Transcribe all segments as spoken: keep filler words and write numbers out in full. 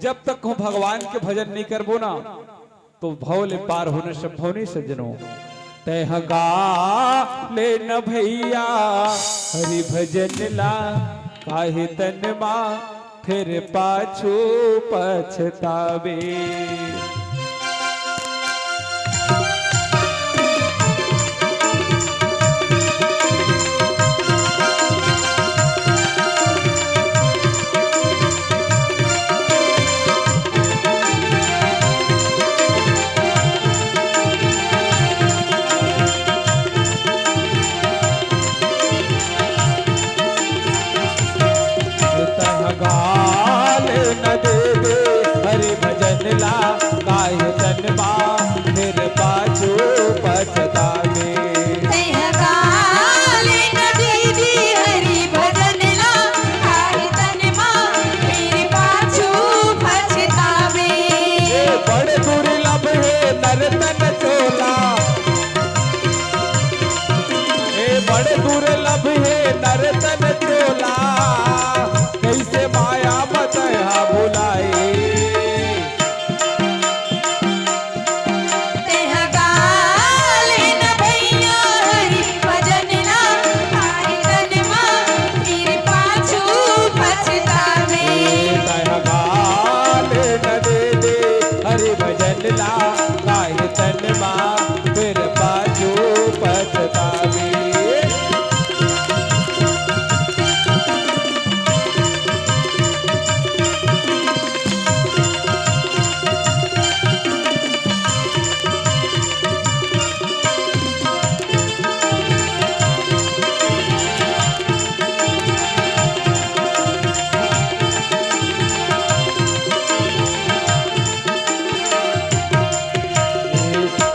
जब तक कहूँ भगवान के भजन नहीं करबो ना, तो भव ले पार होना संभव नहीं सज्जनों। तैं ह गा ले न भैया हरि भजन ला, काहे तन मा फिर पाछू पछतावे। तैं ह गा ले न देबे हरि भजन ला, काहे तन मा फिर पाछू पछतावे। तैं ह गा ले न देबे हरि भजन ला, काहे तन मा फिर पाछू पछतावे। ए बड़ दुर्लभ हे नर तन चोला, ए बड़ दुर्लभ हे नर तन चोला, कइसे माया म तैं ह भुलाए। तैं ह गा ले न भैया हरि भजन ला, काहे तन मा फिर पाछू पछतावे। तैं ह गा ले न देबे हरि भजन ला, काहे तन मा फिर पाछू पछतावे।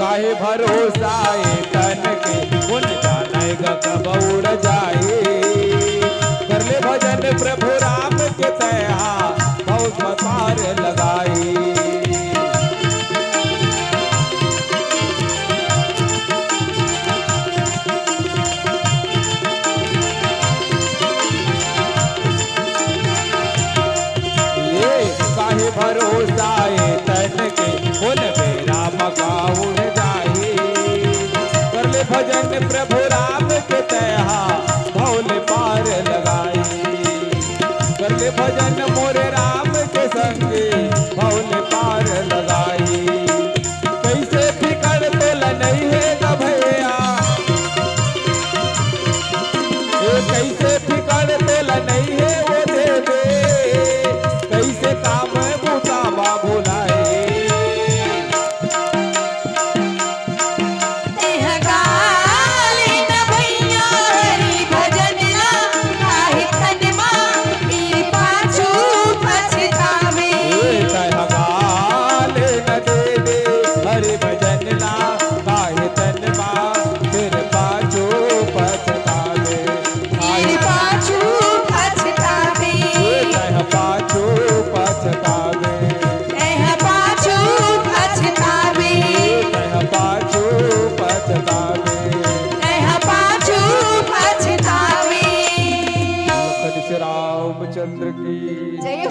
काहे भरोसा ए तन के, कोन जानय ग कब उड़ जाए। कर ले भजन प्रभु राम के तैं ह, भव म पार लगाई। ए काहे भरोसा ए तन के, कोन बेरा म का उड़ जाही। कर ले भजन प्रभु राम के तैं ह, भव ले पार लगाई। कर ले भजन मोरे राम के संगे, भव ले पार लगाई। कइसे फिकर तोला नइ हे ग भैया, ए कइसे फिकर तोला नइ हे ओ देबे, कइसे काम बुता मा भुलाए। तैं ह गा ले न भैया हरि भजन ला, काहे तन मा फिर पाछू पछतावे। ए तैं ह गा ले न देबे हरि भजन ला, काहे तन मा फिर पाछू पछतावे। फिर पाछू पछतावे। ए तैं ह पाछू पछतावे। तैं ह पाछू पछतावे। तैं ह पाछू पछतावे। तैं ह पाछू पछतावे। लखन श्री रामचंद्र की जय।